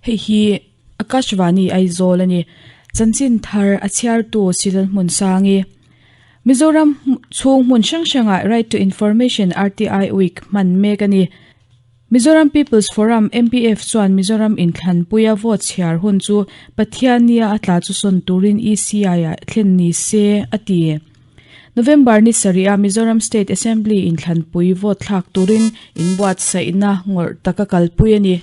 Hei hi Akashvani Aizawl a ni. Chanchin thar a chhiartu Silal Hmunsangi. Mizoram chhung hmun hrang hrangah Right to Information, RTI, Week hman mek a ni. Mizoram People's Forum, MPF, chuan Mizoram inthlanpuia vote chhiar hun chu Pathiannia a tla chu sawn turin ECI-ah thlen ni se a ti. November ni sarih a Mizoram State Assembly inthlanpui vote thlak turin inbuatsaihna ngawrh taka kalpui a ni.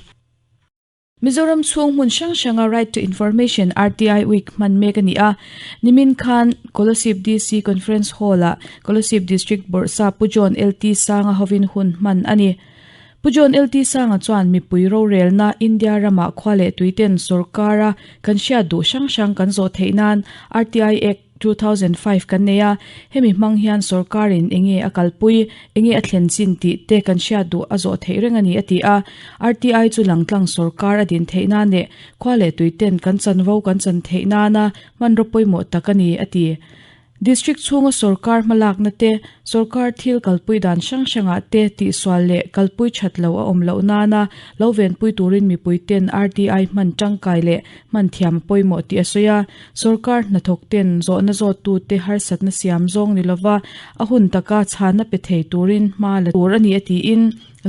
Mizoram chhung hmun hrang hranga Right to Information, RTI, Week hman mek a ni a. Nimin khan Kolasib DC Conference Hall-ah Kolasib District Bawrhsa Pu John LT Sanga hovin hun hman a ni. Pu John LT Sanga chuan mipui rorelna India ramah khua leh tuiten sorkara kan hriat duh hrang hrang kan zawh theih nan RTI Act 2005 kan nei a, hemi hmang hian sorkarin enge a kalpui, enge a thlen chin tih te kan hriat duh a zawh theih reng a ni a ti a. RTI chu langtlang sorkar a din theih nan leh khua leh tuiten kan chanvo kan chan theih nana hmanraw pawimawh tak a ni a ti. District chhunga sorkar hmalakna te, sorkar thil kalpui dan hrang hrangah te tihsual leh kalpui that lo a awm loh nana lo venpui turin mipuiten RTI hman tangkai leh hman thiam a pawimawh tih a sawi a. Sorkar hnathawk ten zawhna zawttute harsatna siam zawng ni lova a hun taka chhana pe thei turin hma la tur a ni a tiin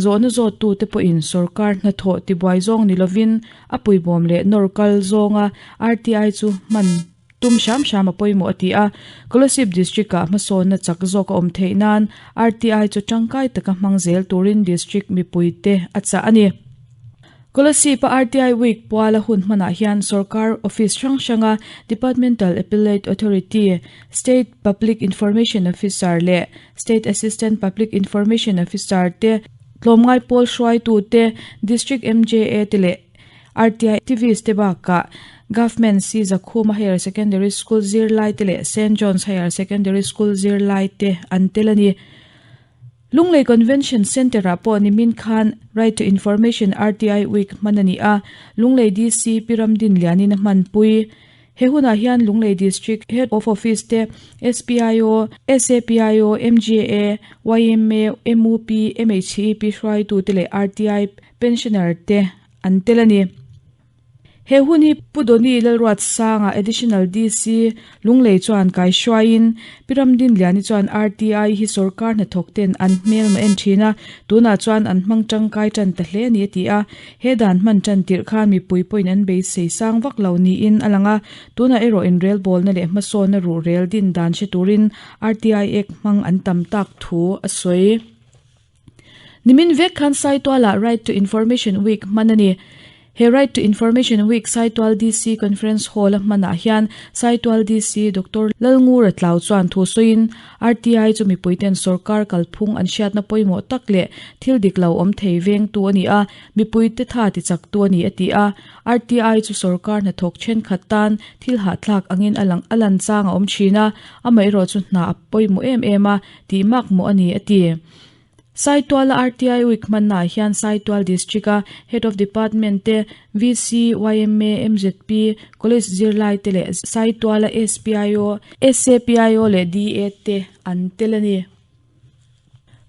zawhna zawttute pawhin sorkar hnathawh tibuai zawng ni lovin a puibawm leh nawr kal zawnga RTI chu hman tum hram hram a pawimawh a ti a. Kolasib District-ah hmasawnna chak zawk a awm theih nan RTI chu tangkai taka hmang zel turin District mipuite a chah a ni. Kolasib-a RTI Week puala hun hmanah hian sorkar office hrang hranga Departmental Appellate Authority, State Public Information Officer leh State Assistant Public Information Officer te, tlawmngai pawl hruaitu te, District MJA te leh RTI activist te bakah Government Si Zakhuma Higher Secondary School zirlai te leh Saint John's Higher Secondary School zirlai te an tel a ni. Lunglei Convention Centre-ah pawh nimin khan Right to Information, RTI, Week hman a ni a, Lunglei DC Pi Ramdinlianin a hmanpui. He hunah hian Lunglei District Head of Office te, SPIO, SAPIO, MJA, yma, mup, MHEP hruaitute leh RTI Pensioner te an tel a ni. He hun hi Pu Doni Lalruatsanga, Additional DC, Lunglei chuan kai hruaiin Pi Ramdinliani chuan RTI hi sorkar hnathawk ten an hmel mah en thin a, tunah chuan an hmang tangkai tan ta hle a ni a ti a. He dan hman tan tirh khan mipui pawhin an beisei sang vak lo niin a lang a, tunah erawh inrelbawlna leh hmasawnna ruhrel din dan hre turin RTI Act hmang an tam tak thu a sawi. Nimin vek khan Saitualah Right to Information Week hman a ni. He Right to Information Week Saitual DC Conference Hall-a hmanah hian Saitual DC Doctor Lalngura Tlau chuan thu sawiin RTI chu mipuiten sorkar kalphung an hriatna pawimawh tak leh thil dik lo awm thei vengtu a ni a, mipuite tha tichaktu a ni a ti a. RTI chu sorkar hnathawk thenkhat tan thil hahthlak angin a lang a lan chang a awm thin a, amaherawhchu hna a pawimawh em em a, tih mak mawh a ni a ti. Saituala RTI Week hmannaah hian Saitual District-a Head of Department te, VC, yma, MZP, College zirlai te leh Saituala SPIO, SAPIO leh DA te an tel a ni.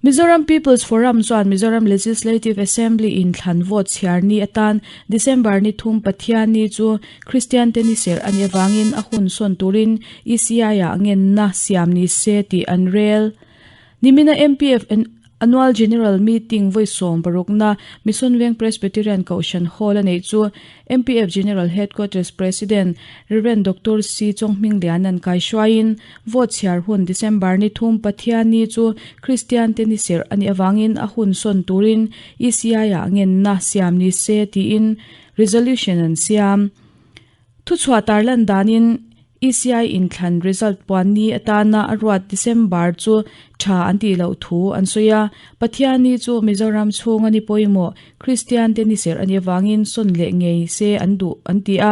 Mizoram People's Forum chuan Mizoram Legislative Assembly in thlan vote chhiar ni atan December ni thum Pathian ni chu Kristian te ni serh a nih avangin a hun sawn turin ECI-ah ngenna siam ni se tih an rel. Nimina MPF Annual General Meeting vawi 60na Mission Veng Presbyterian Kohhran Hall a neih chu MPF General Headquarters President Rev. Doctor C. Chawnghmingliana'n kaihruaiin vote chhiar hun December ni thum Pathian ni chu Kristian te ni serh a nih avangin a hun sawn turin ECI-ah ngenna siam ni se tiin resolution an siam. Thuchhuah tarlan danin ECI inthlan result puan ni atana a ruat December chu tha an tih loh thu an sawi a. Pathian ni chu Mizoram chhunga ni pawimawh Kristian te ni serh a nih avangin sawn leh ngei se an duh an ti a.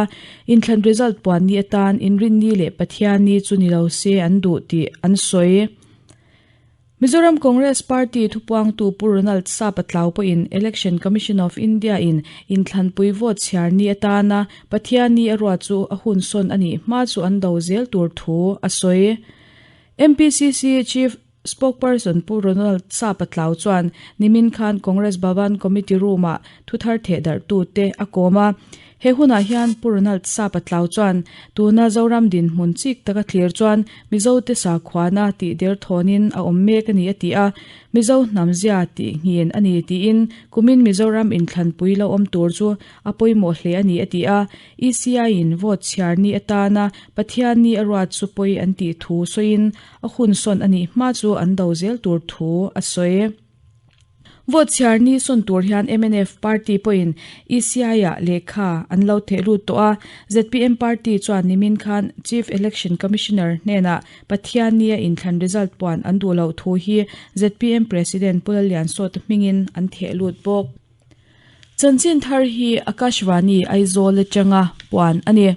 Inthlan result puan ni atan Inrinni leh Pathian ni chu ni lo se an duh tih an sawi. Mizoram Congress Party thupuangtu Pu Ronald Sapa Tlau pawhin Election Commission of India in inthlanpui vote chhiar ni atana Pathian ni a ruat chu a hun sawn a nih hma chu an do zel tur thu a sawi. MPCC Chief Spokesperson Pu Ronald Sapa Tlau chuan nimin khan Congress Bhavan Committee Room-ah thuthar thehdarhtute a kawm a. He hunah hian Pu Ronald Sapa Tlau chuan tuna Zoram dinhmun chik taka thlir chuan Mizote sakhuana tih derthawnin a awm mek a ni a ti a, Mizo hnamzia tih nghin a ni tiin kumin Mizoram inthlanpui lo awm tur chu a pawimawh hle a ni a ti a, ECI in vote chhiar ni atana Pathian ni a ruat chu pawi an tih thu sawiin a hun sawn a nih hma chu an do zel tur thu a sawi. Vote chhiar ni sawn tur hian mnf party pawhin ECI-ah lehkha an lo theh lut tawh a, zpm party chuan nimin khan Chief Election Commissioner hnenah Pathian nia inthlan result puan an duh loh thu hi zpm President Pu Lalliansawta hmingin an theh lut bawk. Chanchin thar hi Akashvani Aizawl atanga puan a ni.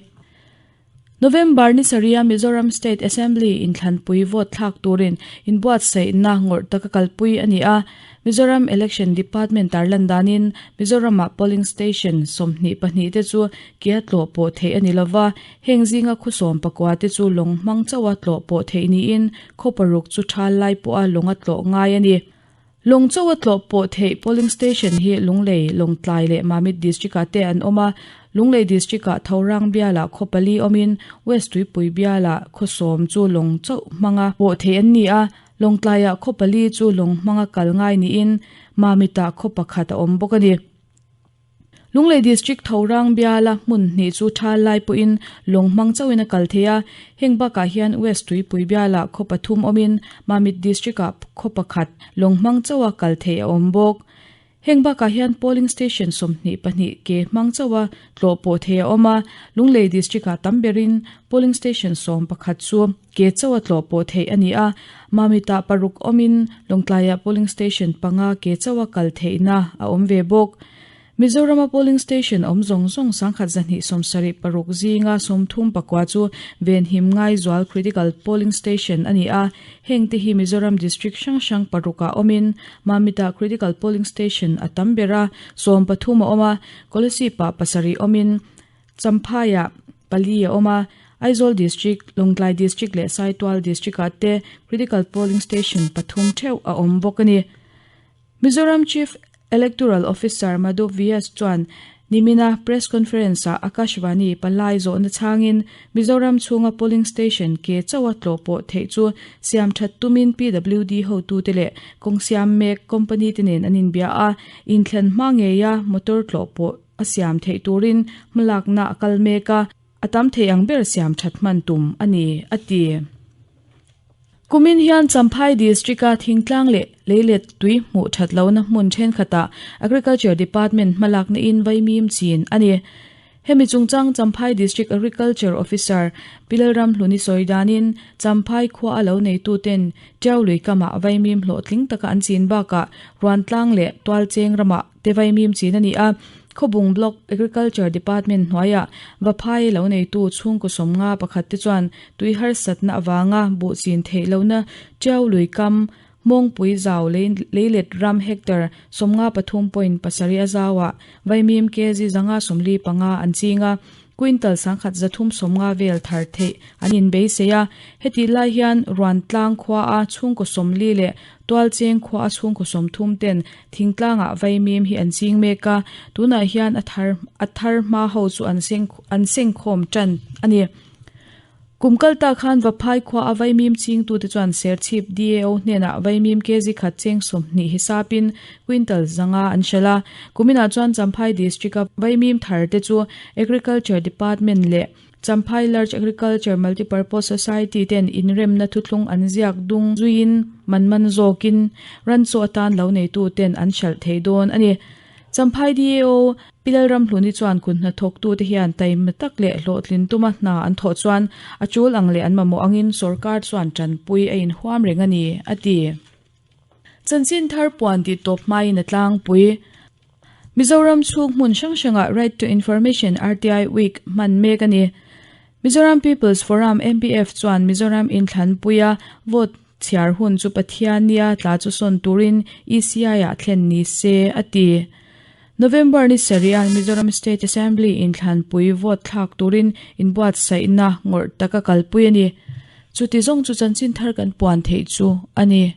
November ni sarih a Mizoram State Assembly inthlanpui vote thlak turin inbuatsaihna ngawrh taka kalpui a ni a. Mizoram Election Department tarlan danin Mizoramah polling station 22 te chu kia tlawh pawh theih a ni lova, heng zinga khawsawm pakua te chu lawng hmang chauha tlawh pawh theih niin khaw paruk chu thal lai pawha lawnga tlawh ngai a ni. Lawng chaw a tlawh pawh theih polling station hi Lunglei, Lawngtlai leh Mamit district ah te an awm a. Lunglei district ah Thorang bialah khaw pali awmin West Tuipui bialah khaw sawm chu lawng chauh hmanga pawh theih an ni a. Lawngtlai ah khaw pali chu lawng hmanga kal ngai niin Mamit ah khaw pakhat a awm bawk a ni. Lunglei District Thorang biala hmun hnih chu thal lai pawhin lawng hmang chauhin a kal thei a, heng bakah hian West Tuipui bialah khaw pathum awmin Mamit District-ah khaw pakhat lawng hmang chauha kal theih a awm bawk. Heng bakah hian polling station 22 ke hmang chauha tlawh pawh theih a awm a, Lunglei District-ah tam berin polling station 11 chu ke chauha tlawh pawh theih a ni a, Mamit-ah paruk awmin Lawngtlaiah polling station panga ke chauha kal theihna a awm ve bawk. Mizorama polling station awm zawng zawng 1276 zinga 34 chu venhim ngaizual critical polling station a ni a, heng te hi Mizoram district hrang hrang parukah awmin Mamit-ah critical polling station a tam ber a, 13 a awm a, Kolasib-ah pasarih awmin Champhaiah pali a awm a, Aizawl District, Lawngtlai District leh Saitual District-ah te critical polling station pathum theuh a awm bawk a ni. Mizoram Chief Electoral Officer Madhu Vyas chuan nimina press conference-ah Akashvani palai zawhna chhangin Mizoram chhunga polling station ke chauha tlawh pawh theih chu siam that tumin PWD hotute leh kawng siam mek company te nen an inbia a, inthlen hma ngeia motor tlawh pawh a siam theih turin hmalakna a kal mek a, a tam thei ang ber siam that hman tum a ni, a ti. Kumin hian Champhai District-a thingtlang leh leilet tui hmuh that lohna hmun thenkhatah Agriculture Department hmalakna in vaimim chin a ni. Hemi chungchang Champhai District Agriculture Officer Pi Lalramhluni sawi danin Champhai khua a lo neituten Tiau lui kamah vaimim hlawhtling taka an chin bakah Ruantlang leh Tualcheng ramah te vaimim chin a ni a, Khawbung Block Agriculture Department hnuaiah Vaphai lo neitu chhungkaw sawmnga pakhat te chuan tui harsatna avanga buh chin theih lohna Tiau lui kam Hmawngpui zau leilet ram hectare 53.7 a zauah vaimim kg 145 an ching a, quintal 1,350 vel thar theih an inbeisei a. Hetih lai hian Ruantlang khua a chhungkaw 40 leh Tualcheng khua a chhungkaw 30 ten thingtlangah vaimim hi an ching mek a, tunah hian a thar a thar hma ho chu an seng an sengkhawm tan a ni. Kum kal ta khan Vaphai khua a vaimim chingtute chuan Serchhip DAO hnenah vaimim kg khat cheng 20 hisapin quintal zanga an hralh a. Kuminah chuan Champhai District-a vaimim thar te chu Agriculture Department leh Champhai Large Agriculture Multipurpose Society ten inremna thuthlung an ziak dung zuiin man man zawkin ran chaw atan lo neitu ten an hralh thei dawn a ni. Champhai DAO Pi Lalramhluni chuan kut hnathawktute hian taima tak leh hlawhtlin tuma hna an thawh chuan a tul ang leh an mamawh angin sorkar chuan tanpui a inhuam reng a ni, a ti. Chanchin thar puan tih tawp hmain a tlangpui. Mizoram chhung hmun hrang hrangah Right to Information, RTI, Week hman mek a ni. Mizoram People's Forum, MPF, chuan Mizoram inthlanpuia vote chhiar hun chu Pathian nia tla chu sawn turin ECI-ah thlen ni se, a ti. November ni sarih a Mizoram State Assembly inthlanpui vote thlak turin inbuatsaihna ngawrh taka kalpui a ni. Chuti zawng chu chanchin thar kan puan theih chu a ni.